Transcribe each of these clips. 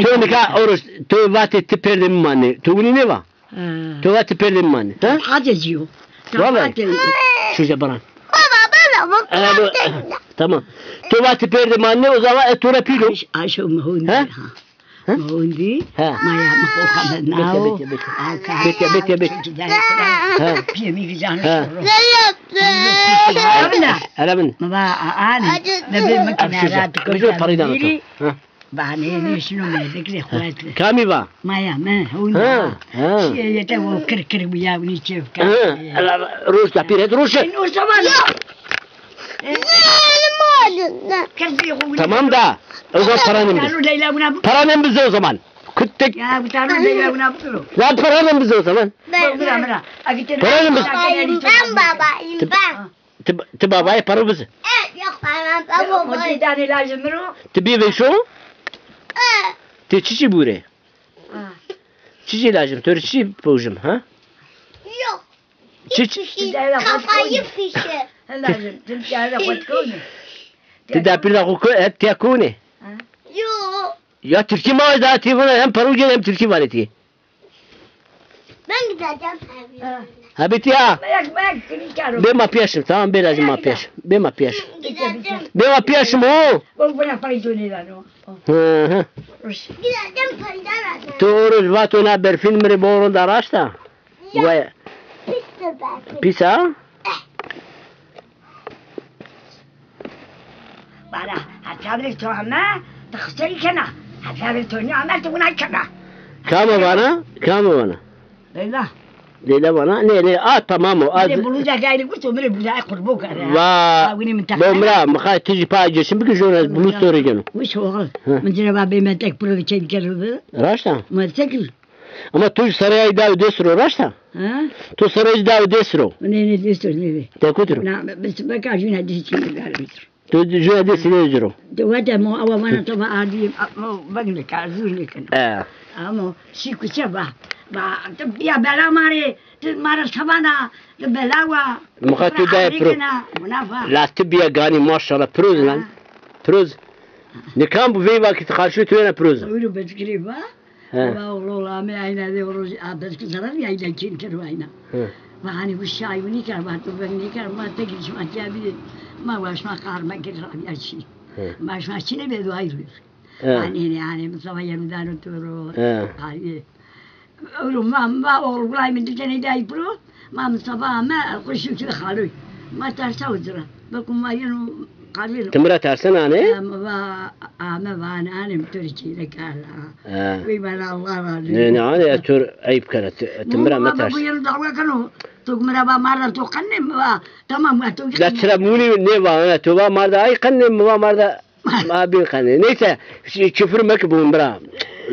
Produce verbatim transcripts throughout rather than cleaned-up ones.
To nika Oroş, to vatê ti pêrdê mi manê. To winî nêva? Ha. To vatê ti pêrdê mi manê. Ha? Hadi ciyo. Vallahi. Hadi. Şuje baran. Baba, baba, baba. Ee, bu, tamam. To vatê ti pêrdê mi manê, o zaman e, to ra pîl o. Aş-, aşo mi hondî, ha. Ha? Mi hondî. Ha. Maya mi xo xebernao. Bete, bete, bete. Aka. Bete, bete, bete. Ha. Piyê mi gizano şoro. Ara bin. Ara bin. Mi va, a, ani. Bebe mi kenara. Abi, şuje. Şuje parayı da anlatın. Ha. Bahaneyê nê şino mêrdekî rê xo etle. Kamî va? Maya mi, hewin va. Ha, ha. Şîye yete o kir kir bîya, winî çêf kerd. Ha, ela, roş da pîr het roşe. Eno zaman. Tamam da. O zaman paranê mi bize. Paranê mi bize o zaman. Küttek. Ya, bu tane Leyla buna bıkır o. Lan paranê mi bize o zaman. Mira, mira. Paranê mi bize. Ben babayım, ben. Ti, ti babayê paro bizi. E, yok, ben, ben babayım. Motî danê lajê mi ro. Ti bî vêşo? E. Ti çiçî bûrê? Ha. Çiçî lajim, to rê çiçî pojim, ha? Yok. Çiçî? Kafayı fişi. Lajim, tim kare xo kone. Ti dapîr da xo ko, hep tiya kone. Ha? Yok. Ya Tirkî ma da ti vana hem paro gel hem Tirkî vanê ti. Ben gideceğim evime. Ha. Ha, bitti ya. Merak, merak, kırık karo. Bê ma pîya şim, tamam, bê lazim ma pîya şim. Bê ma pîya şim. Gideceğim. Bê ma pîya şim o. Bak, bana payı dönüyor lan o. Hı hı. Gideceğim, payı da lazım. To o roz vato na berfîn mi rê boro da raşta. Ya. Vay. Pis de berfîn. Pis ha? Eh. Vana, heta verê to ame, ti qisey kena. Heta verê to nêame, ti wina kena. Kam a vana? Kam a vana? Leyla. Leyla vana? Nê, nê, a, tamam o. A, mi rê buluza gayrî gurto, mi rê buluza qurbo kare. Va, winî mintaqe. Bo mira, mi xay ti jî pa geçin biki, jona buluza to rê geno. Wiş oğul. Hı. Mi ci ra va bê mentek piro de keyf kero bi. Raşt a? Motosikl. Ama tu sereyê daw dest ro, raşt a? Ha? Tu sereyê daw dest ro. Nê, nê, dest ro, nê, nê. Te kutiro. Na, bes beka juna dest çîne gar bitir. Tu juna dest çîne ciro. De wete mo awa vana to va ardî, mo veng nêkar, zûr nêkeno. E. Ama şî kuçe va. Va, tu bîya bela ma rê, tu ma rê sevana, tu bela wa. Muxa tu dayê piro. La tu bîya ganî maşallah, piroz lan. Ha. Piroz. Nê kam bu veyva ki tu qarşî tu wena piroz. Oyru bezgirê va. He. Va oğlum, ame ayna de o roz, a, belki zarar ya, ayna kim kero ayna. He. Va hani bu şey, bu ne kar, va tu ben ne kar, ma tek iş ma ya bir, ma va şima kar ma kir ya şey. He. Ma şima çine be do ayrı. He. Hani ne, hani Mustafa yanından oturur. He. Hani, oğlum, ma, ma oğlum, kulay mı dikene de ayıp ro, ma Mustafa ama, kuşu ki halı. Ma tersa otura. Bakın ma yenu Ti mi ra tersena nê? Ame va, ame va, nê, anê mi to rê çîne kerd a. He. Wey bana Allah razı olsun. Nê, nê, anê, ez to rê eyb kena. Ti, ti mi ra meterse. Bu yeno dawa keno. To mi ra va marda to qenê, mi va tamam, va to. La çira mûnî nê va, he, to va marda ay qenê, mi va marda ma bîn qenê. Neyse, şi-, küfür meke bu mi ra.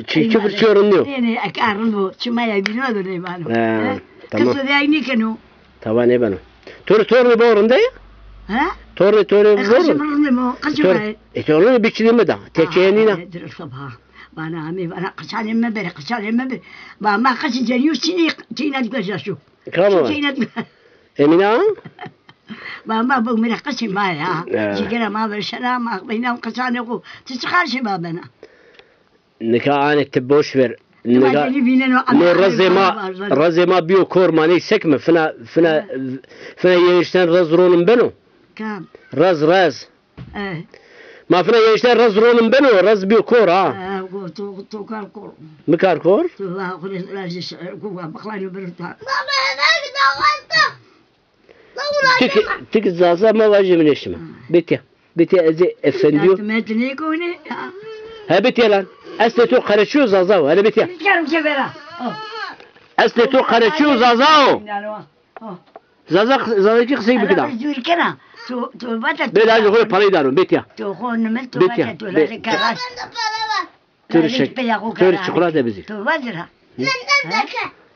Çi-, küfür çi rind nîyo. Nê, nê, eka rind bo. Çi ma ya bîno do nê vano. He, tamam. Kis de ay nêkeno. Tawa nêbeno. To rê tornê bo rinde ya? He? Tornê to rê bo rinde? E, qeçê mi rinde mo, qeçê mi? E, tornê biçî de mi da. Tekeye nîna. Direkt sabah. Bana amê, bana qeçanê mi bere, qeçanê mi bere. Ba ma qeçê cenîyo çînê, çîna dikwe jaşo. Kama? Çîna dikwe. Emîna? Ba ma bo mi ra qeçê ma ya. He. Cigera ma ver şena, ma beyna qeçanê xo. Ti çi qarşê ma bena? Nika anê ti boş ver. Nika no rezê ma, rezê ma bîyo kor, ma ney sekme, fina, fina, fina yenişten rez ronim beno. Kam? Rez, rez. E. Ma fina yenişten rez ronim beno, rez bîyo kor ha. E, to, to kar kor. Mi kar kor? To va xo rez, rez, ko va bixlanî bir ta. Baba, bak, da. Ti ki, ti ki Zaza ma vajê mi nêşima. Betiya. Betiya ez ê efendî yo. Yardım et, ne kone? He betiya lan. Eslê to qereçî yo Zaza o. Hele betiya. Eslê to qereçî yo Zaza o. Zaza, Zaza kî qisey bikida. Zûr kena. To, to vata. Bê lajê xo rê parayî dano, betiya. To xo nimil, to vata, to lajê keras. Tu rê şek-, tu rê çiqula de bizî. Tu vazira.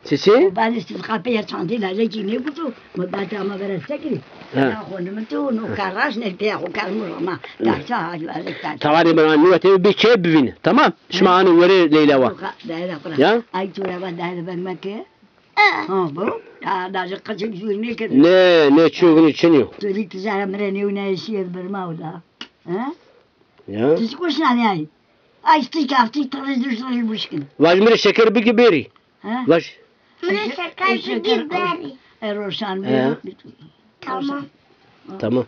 Çiçî? Bani tu qapıya çantî lale ki ne kutu? Mo bata ama vera sekri. Ha. Ya xo nimil tu no karaş ne pe xo karmur ama. Taşa hadi verek taşa. Tawanê mi, nû te bir şey bivîn. Tamam. Şima anê werê Leyla wa. Ya? Ay tu ra va daire vermek ki. Ha bu. Ya da kaçıp zûr ne kadar. Ne, ne çuğunu çiniyor. Tu rik zara mire ne ne şiir bir ma o da. Ha? Ya. Tu koşna ne ay? Ay, ti ki afti tane düz tane buşkin. Vaj mi rê şeker bigi bêrî. Ha? Vaj. Mi rê şeker bigi bêrî. E, Roşan. He. Tamam. Tamam.